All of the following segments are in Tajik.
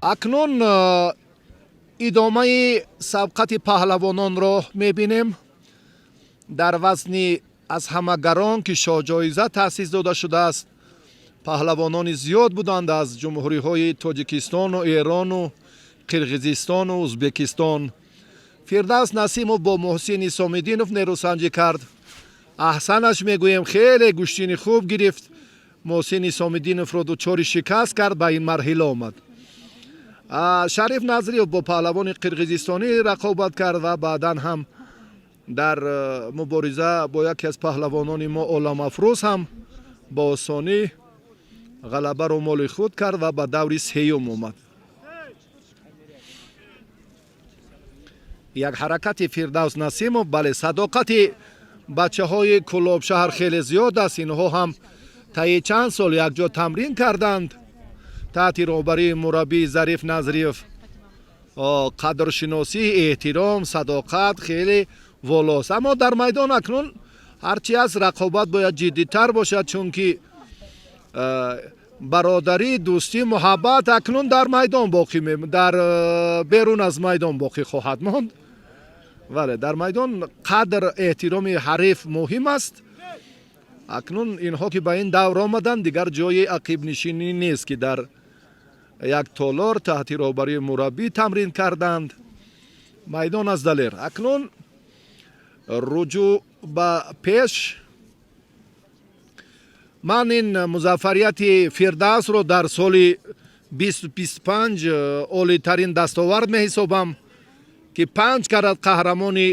Акнун идомаи сабқати паҳлавононро мебинем дар вазни аз ҳама гарон, ки шоҳҷоиза таъсис дода шудааст. Паҳлавонони зиёд буданд аз ҷумҳуриҳои Тоҷикистону Эрону Қирғизистону Ӯзбекистон. Фирдавс Насимов бо Муҳсин Исомиддинов нерӯсанҷӣ кард. Аҳсанаш мегӯем, хеле гӯштини хуб гирифт. Муҳсин Исомиддиновро дучори шикаст кард, ба ин марҳила омад. Шариф Назриев бо паҳлавони қирғизистонӣ рақобат кард ва баъдан ҳам дар мубориза бо яке аз паҳлавонони мо, Оламафрӯз, ҳам бо осонӣ ғалабаро моли худ кард ва ба даври сеюм омад. Як ҳаракати Фирдавс Насимов. Бале, садоқати бачаҳои Кӯлобшаҳр хеле зиёд аст. Инҳо ҳам таи чанд сол якҷо тамрин карданд таҳти роҳбарии мураббии Зариф Назриев. Қадршиносӣ, эҳтиром, садоқат хеле волост. Аммо дар майдон акнун ҳарчи аст, рақобат бояд ҷиддитар бошад, чунки бародарӣ, дӯстӣ, муҳаббат акнун дар майдон боқӣ, дар берун аз майдон боқӣ хоҳад монд. Вале дар майдон қадр, эҳтироми ҳариф муҳим аст. Акнун инҳо ки ба ин давр омаданд, дигар ҷои ақибнишинӣ нест, ки дар як толор таҳти роҳбарии мураббӣ тамрин карданд. Майдон аз далер. Акнун руҷӯъ ба пеш. Ман ин музаффарияти Фирдавсро дар соли 2025 олитарин дастовард меҳисобам, ки панҷ карат қаҳрамони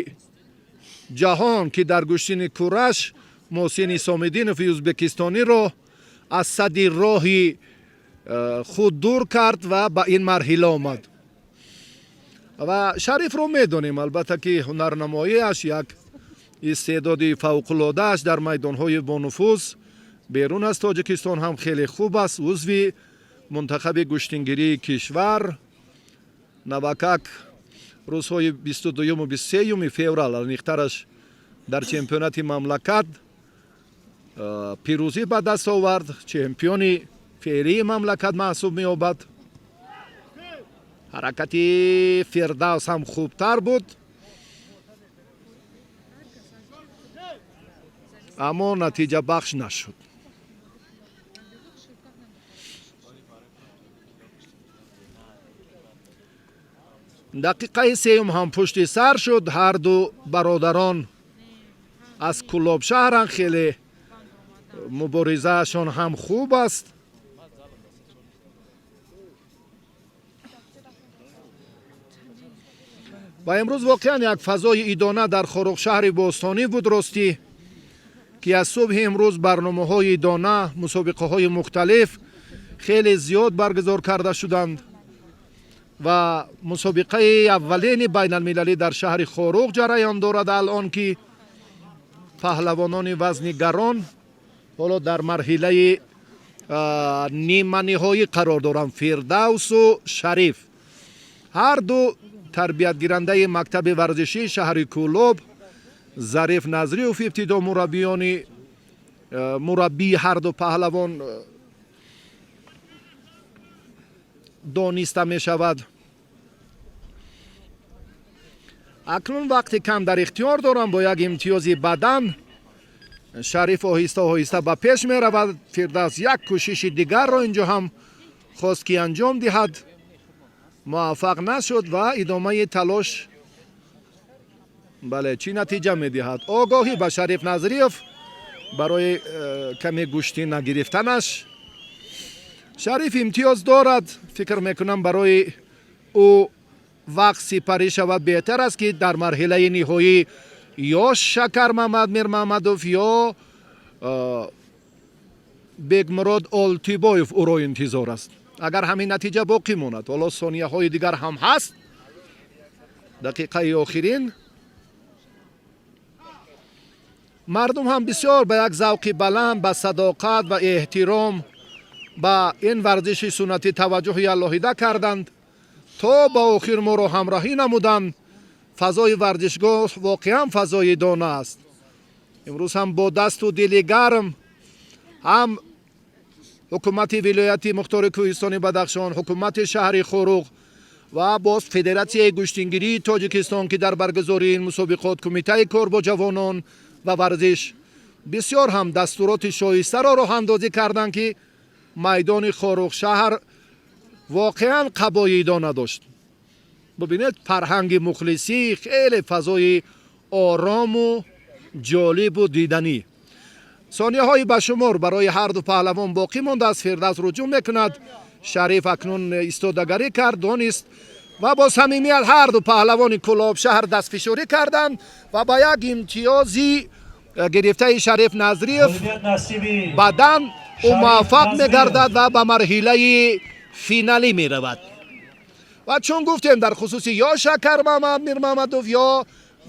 ҷаҳон, ки дар гӯштини кураш Муҳсин Исомиддинови ӯзбекистониро аз садди роҳи худ дур кард ва ба ин марҳила омад. Ва Шарифро медонем, албатта, ки ҳунарнамоиаш, як истеъдоди фавқулодааш дар майдонҳои бонуфуз берун аз Тоҷикистон ҳам хеле хуб аст. Узви мунтахаби гӯштингирии кишвар. Навакак рӯзҳои 22-юму 23-юми феврал, аниқтараш, дар чемпионати мамлакат пирӯзӣ ба даст овард, чемпиони феълии мамлакат маҳсуб меёбад. Ҳаракати Фирдавс ҳам хубтар буд, аммо натиҷабахш нашуд. Дақиқаи сеюм ҳам пушти сар шуд. Ҳарду бародарон аз Кӯлобшаҳранд, хеле муборизаашон ҳам хуб аст. Ва имрӯз воқеан як фазои идона дар Хоруғшаҳри бостонӣ буд. Ростӣ, ки аз субҳи имрӯз барномаҳои идона, мусобиқаҳои мухталиф хеле зиёд баргузор карда шуданд ва мусобиқаи аввалини байналмилалӣ дар шаҳри Хоруғ ҷараён дорад. Алон ки паҳлавонони вазни гарон ҳоло дар марҳилаи ниманиҳоӣ қарор доранд, Фирдавсу Шариф, ҳарду тарбиятгирандаи мактаби варзишии шаҳри Кӯлоб, Зариф Назриев ибтидо мураббиёни мураббии ҳарду паҳлавон дониста мешавад. Акнун вақти кам дар ихтиёр дорам. Бо як имтиёзи бадан Шариф оҳиста оҳиста ба пеш меравад. Фирдавс як кӯшиши дигарро инҷо ҳам хост, ки анҷом диҳад, муваффақ нашуд ва идомаи талош, бале, чӣ натиҷа медиҳад? Огоҳӣ ба Шариф Назриев барои каме гӯштӣ нагирифтанаш. Шариф имтиёз дорад. Фикр мекунам, барои ӯ вақт сипарӣ шавад беҳтар аст, ки дар марҳилаи ниҳоӣ ё Шакармамад Мирмаҳмадов, ё Бекмурод Олтибоев ӯро интизор аст, агар ҳамин натиҷа боқӣ монад. Ҳоло сонияҳои дигар ҳам ҳаст. Дақиқаи охирин. Мардум ҳам бисёр ба як завқи баланд, ба садоқат ва эҳтиром ба ин варзиши суннатӣ таваҷҷӯҳи алоҳида карданд, то ба охир моро ҳамроҳӣ намуданд. Фазои варзишгоҳ воқеан фазои дона аст. Имрӯз ҳам бо дасту дили гарм ҳам Ҳукумати вилояти мухтори кӯҳистони Бадахшон, ҳукумати шаҳри Хоруғ ва боз Федератсияи гӯштингирии Тоҷикистон, ки дар баргузории ин мусобиқот Кумитаи кор бо ҷавонон ва варзиш бисёр ҳам дастуроти шоистаро роҳандозӣ карданд, ки майдони Хоруғ шаҳр воқеан қабои идона дошт. Бубинед, фарҳанги мухлисӣ, хеле фазои орому ҷолибу диданӣ. Сонияҳои ба шумор барои ҳарду паҳлавон боқӣ мондааст. Фирдавс ҳуҷум мекунад, Шариф акнун истодагарӣ кард, донист ва бо самимият ҳарду паҳлавони Кӯлоб шаҳр дастфишорӣ карданд ва ба як имтиёзи гирифтаи Шариф Назриев Ғолибият насиби баъдан ӯ Шариф муваффақ Назриев. мегардад ва ба марҳилаи финалӣ меравад. Ва чун гуфтем, дар хусуси ё Шакар Мамад Мирмамадов, ё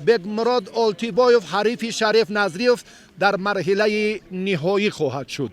Бекмурод Олтибоев ҳарифи Шариф Назриев дар марҳилаи ниҳоӣ хоҳад шуд.